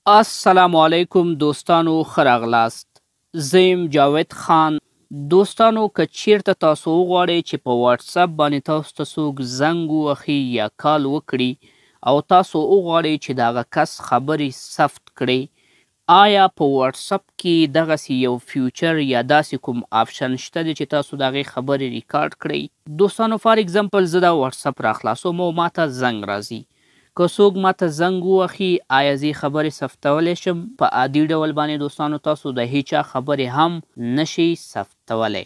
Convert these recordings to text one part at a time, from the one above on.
السلام علیکم دوستانو، ښه راغلاست. زه یم جاوید خان. دوستانو، که چیرته تاسو وغواړئ چې په واتساپ باندې تاسو ته څوک زنګ ووهي یا call وکړي او تاسو وغواړئ چې د هغه کس خبرې ثبت کړئ، آیا په واتساپ کې دغسې یو feature یا داسې کوم option شته دی چې تاسو د هغې خبرې ریکارډ کړئ؟ دوستانو، for example زه دا واتساپ راخلاصوم او ماته زنګ راځي. که څوک ماته زنګ ووهي، آیا زه یې خبرې ثبتولی شم؟ په عادي ډول باندې دوستانو تاسو د هیچا خبرې هم نشئ ثبتولی.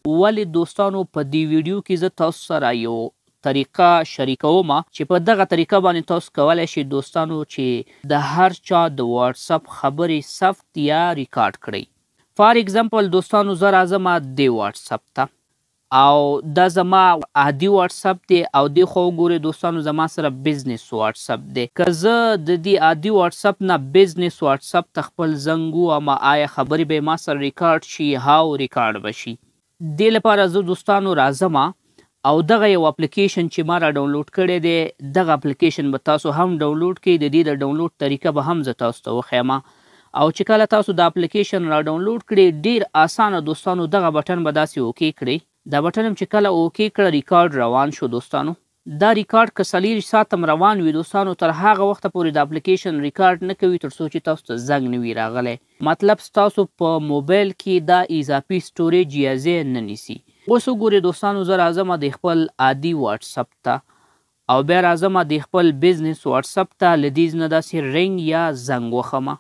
ولې دوستانو، په دې ویډیو کې زه تاسو سره یو طریقه شریکوم چې په دغه طریقه باندې تاسو کولی شئ دوستانو چې د هر چا د واتساپ خبرې ثبت یا ریکارډ کړئ. for example دوستانو، زه راځم دې واتساپ ته او دا زما عادي واتساپ دی او دې خوا وګورئ دوستانو، زما سره business واتساپ دی. که زه د دې عادي واتساپ نه business واتساپ ته خپل زنګ ووهم، آیا خبرې به ما سره ریکارډ شي؟ هاو، ریکارډ به شي. دې لپاره زه دوستانو راځم او دغه یو اپلیکیشن چې ما را ډاونلوډ کړی دی، دغه اپلیکیشن به تاسو هم ډاونلوډ کړئ. د دې د ډاونلوډ طریقه به هم زه تاسو ته وښیم. او چې کله تاسو د اپلیکیشن را ډاونلوډ کړئ، ډیر اسانه دوستانو، دغه بټن به داسې okay کړئ. دا بټن هم چې کله okay کړه، ریکارډ روان شو دوستانو. دا ریکارډ که 24 ساعته هم روان وي دوستانو، تر هغه وخته پورې د اپلیکیشن ریکارډ نه کوي تر څو چې تاسو ته زنګ نه وي راغلی. مطلب ستاسو په موبایل کې دا اضافي storage یا ځای نه نیسي. اوس وګورئ دوستانو، زه راځم د خپل عادي واتساپ ته او بیا راځم د خپل business واتساپ ته. له دې نه داسې رینګ یا زنګ وخمه.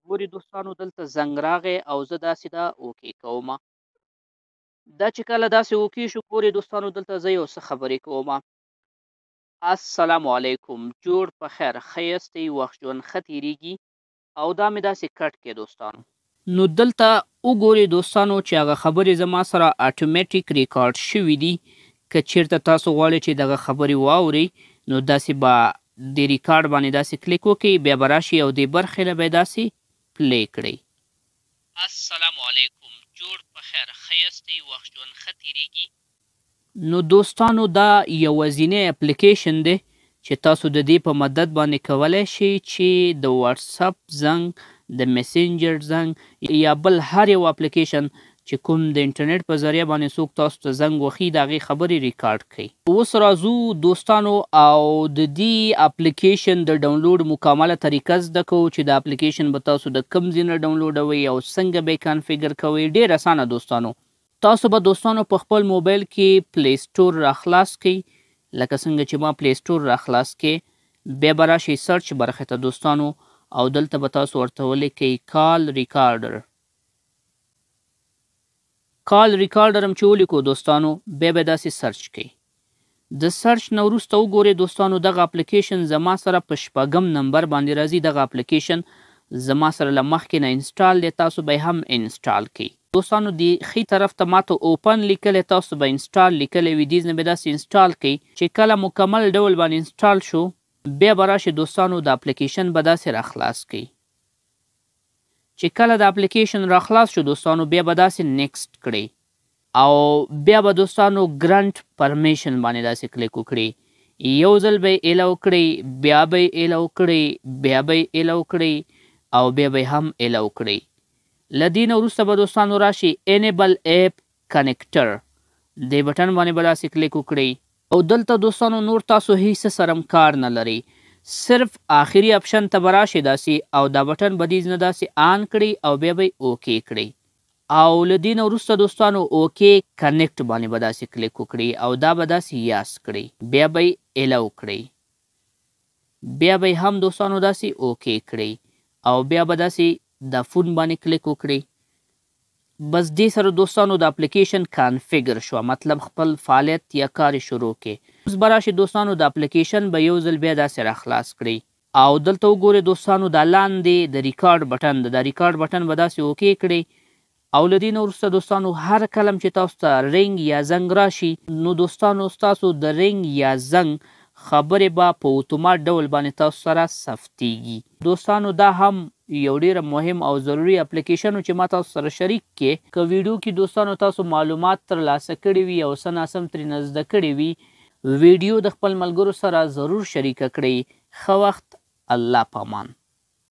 ګوري دوستانو، دلته زنګ راغی او زه داسې دا okay کوم. دا چې کله داسې okay شو، ګوري دوستانو، دلته زه یو څه خبرې کوم. السلام علیکم، جوړ په خیر، ښه یاستئ؟ وخت ژوند ښه تېرېږي؟ او دا مې داسې cut کې دوستانو. نو دلته وګورئ دوستانو چې هغه خبرې زما سره اتوماتیک ریکارډ شوي دي. که چیرته تاسو غواړئ چې دغه خبرې واورئ، نو داسې به د ریکارډ باندې داسې کلیک وکړئ، بیا به راشي او دې برخې له به یې داسې play کړئ. السلام علیکم، جوړ په خیر، ښه یاستئ؟ وخت ژوند ښه تېرېږي؟ نو دوستانو، دا یوازینی اپلیکیشن دی چې تاسو د دې په مدد باندې کولی شئ چې د واتساپ زنګ، د میسنجر زنګ یا بل هر یو اپلیکیشن چې کوم د انټرنیټ په ذریعه باندې څوک تاسو ته زنګ وهي، د هغې خبرې ریکارډ کړئ. اوس راځو دوستانو او د دې اپلیکیشن د ډاونلوډ مکمله طریقه زده کوو چې د اپلیکیشن به تاسو د کوم ځای نه ډاونلوډوئ او څنګه به یې configure کوئ. ډېر اسانه دوستانو، تاسو به دوستانو په خپل موبایل کې Play Store راخلاص کړئ. لکه څنګه چې ما Play Store راخلاص کړي، بیا به راشئ search برخې ته دوستانو او دلته به تاسو ورته ولیکئ call recorder. call recorder هم چې ولیکو دوستانو، بیا به داسې search کړئ. د search نه وروسته وګورئ دوستانو، دغه اپلیکیشن زما سره په شپږم نمبر باندې راځي. دغه اپلیکیشن زما سره له مخکې نه install دی، تاسو به یې هم install کړئ. دوستانو، د ښي طرف ته ماته open لیکلی، تاسو به install لیکلی وي. دې نه به داسې install کړئ. چې کله مکمل ډول باندې install شو، بیا به راشي دوستانو د اپلیکیشن به داسې راخلاص کړئ. چې کله د اپلیکیشن راخلاص شو دوستانو، بیا به داسې next کړئ او بیا به دوستانو grant permission باندې داسې کلیک وکړئ. یو ځل به یې allow کړئ، بیا به یې allow کړئ، بیا به یې allow کړئ او بیا به یې هم allow کړئ. له دې نه وروسته به دوستانو راشي enable app connector، دې بټن باندې به داسې کلیک وکړئ. او دلته دوستانو نور تاسو هیڅ سره هم کار نه لرئ، صرف آخري option ته به راشئ داسې او دا بټن به دې نه داسې on کړئ او بیا به یې okay کړئ. او له دې نه وروسته دوستانو okay connect باندې به داسې کلیک وکړئ او دا به داسې yes کړئ، بیا به یې allow کړئ، بیا به یې هم دوستانو داسې okay کړئ او بیا به داسې د phone باندې کلیک وکړئ. بس دې سره دوستانو د اپلیکیشن configure شو، مطلب خپل فعالیت یا کار یې شروع کړي. اوس به راشي دوستانو د اپلیکیشن به یو ځل بیا داسې راخلاص کړئ او دلته وګورئ دوستانو، دا لاندې د ریکارډ بټن ده، دا ریکارډ بټن به داسې okay کړئ. او له دې نه وروسته دوستانو هر کله چې تاسو ته رینګ یا زنګ راشي، نو دوستانو ستاسو د رینګ یا زنګ خبرې به په اتومات ډول باندې تاسو سره ثبتېږي. دوستانو، دا هم یو ډېر مهم او ضروري اپلیکیشن و چې ما تاسو سره شریک کړي. که ویډیو کې دوستانو تاسو معلومات ترلاسه کړي وي او څه ناسم ترېنه زده کړي وي، ویډیو د خپل ملګرو سره ضرور شریکه کړئ. ښه وخت، الله پامان.